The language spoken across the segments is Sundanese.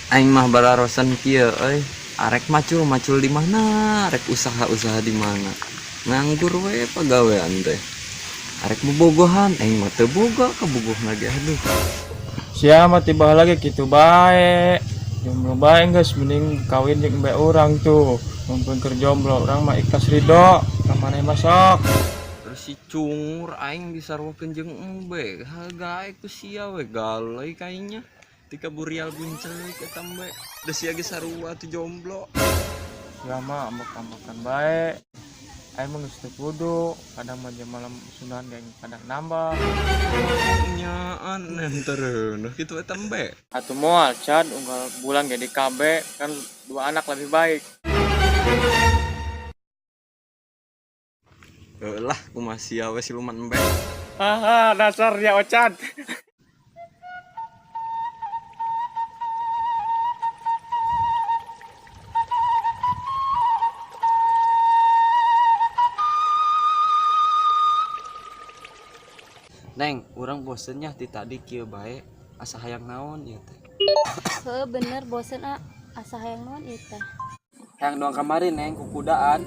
Aing mah balarosan kieu euy. Arek macul macul di mana, arek usaha-usaha di mana. Nganggur we pagawean teh. Arek bobogohan aing mah teu boga kabogohna ge aduh. Sia mah tiba lagi kitu bae. Jomblo bae geus mending kawin jeung bae urang tuh. Mumpung keur jomblo urang mah ikhlas ridho ka maneh mah sok. Terus si cungur aing disaruakeun jeung embe. Hagae ku sia we galoi kayaknya. Tika burial bunceuk eta embe. Da sia ge sarua tuh jomblo. Sia mah ambek-ambekan bae. Aing mah geus teu kudu, kadang mah jam malam sunahan ge kadang nambah. Nyaan entereuneuh kitu eta embe. Atuh moal Cad unggal bulan ge di KB kan dua anak lebih baik. Heuh lah kumaha sia we siluman embe. Haha, dasar dia Ocan. Neng, urang bosennya ti tadi kieu bae asa hayang naon ieu teh. Heuh bener bosen ah asa hayang naon ieu teh. Hayang doang kemarin neng kukudaan.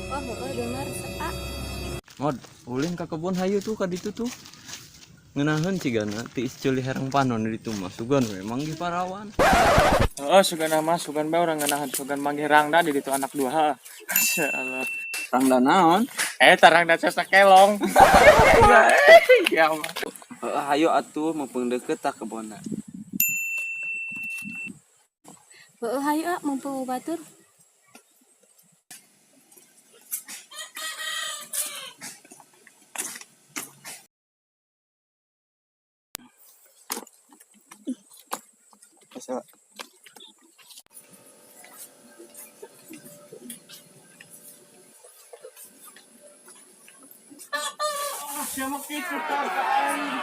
Oh heueuh bener ah. Mod, ulin ka kebun hayu tuh ka ditu tuh. Ngeunaheun cigana tiis ceuli herang panon di ditu mah sugan we manggih parawan. Heeh, sugan mah sugan bae urang ngeunaheun sugan manggih rangda di ditu anak dua heeh. Masyaallah. Rangda naon? Tarangda sakelong. Ya mah. Heeh, hayu atuh mumpung deket tah kebonna. Heueuh hayu ah mumpung batur. Siapa kitu tah ka aing.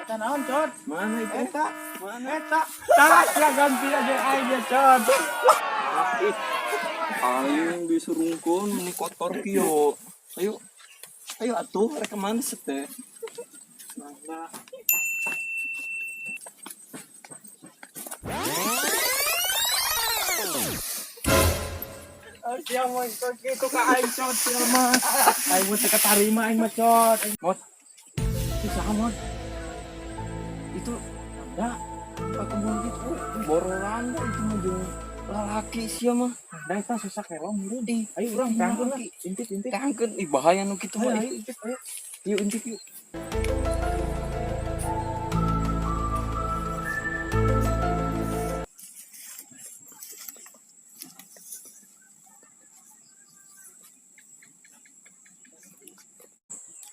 Eta naon, Cod? Mana itu? Eta. Mana eta? Tah, sia ganti aja aing dia, Cod. Ih, aing disurungkeun meni kotor kieu. Ayo. Ayo atuh rek ka mana sih teh? Mangga. Oh, sia mah kitu ka aing, Cod, sia mah. Aing mah teu katarima aing mah, Cod. Mod. Itu saha, Mod? Itu Da, ka kebun gitu borolan da itu mah jeung lalaki sia mah. da eta susah kelong meureun. Ih, Ayo urang itu terangkeun lah. lalaki. Intip, intip. Terangkeun, ih bahaya nu kitu mah. Ayo, Ih, ayo, intip, ayo. yuk intip yuk.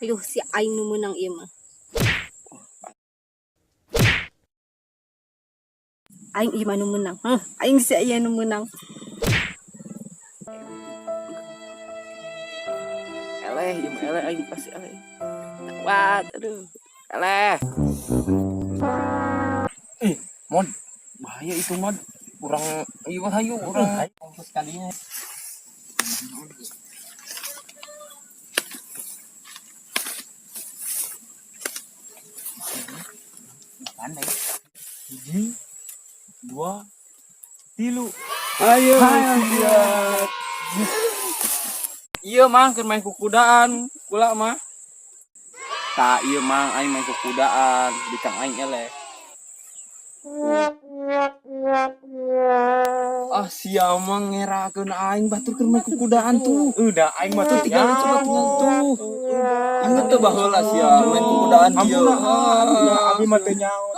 Aduh si aing nu meunang ieu mah. Aing ieu mah nu meunang. Heuh, aing si ieu nu meunang. Eleh, ieu mah eleh aing pasti eleh. Kuat, aduh. Eleh. Ih, Mod, bahaya itu Mod. Urang ieu hayu urang. Ayo, fokus kalinya. Pandai. 1, 2, 3. Ayo, siap. Iya mang keur main kukudaan, kula mah. Tah ieu mang aing main kukudaan, di kang aing eleh. Ah sia mah ngerakeun aing batur keur main kukudaan tuh. Udah aing mah Tuh teu tinggal coba tinggal tuh. Inget tuh baheula sia main kukudaan kieu. Ampun ah, abi mah teu nyaho.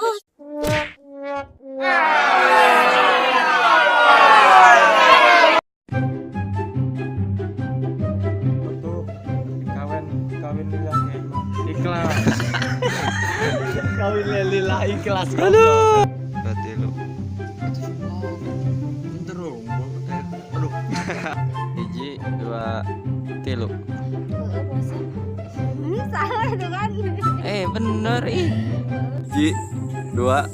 Tuh, kawin kawin lillah ya mah. Ikhlas. Kawin lillah ikhlas. Aduh. Berarti lu. Bener ih. Ji, dua,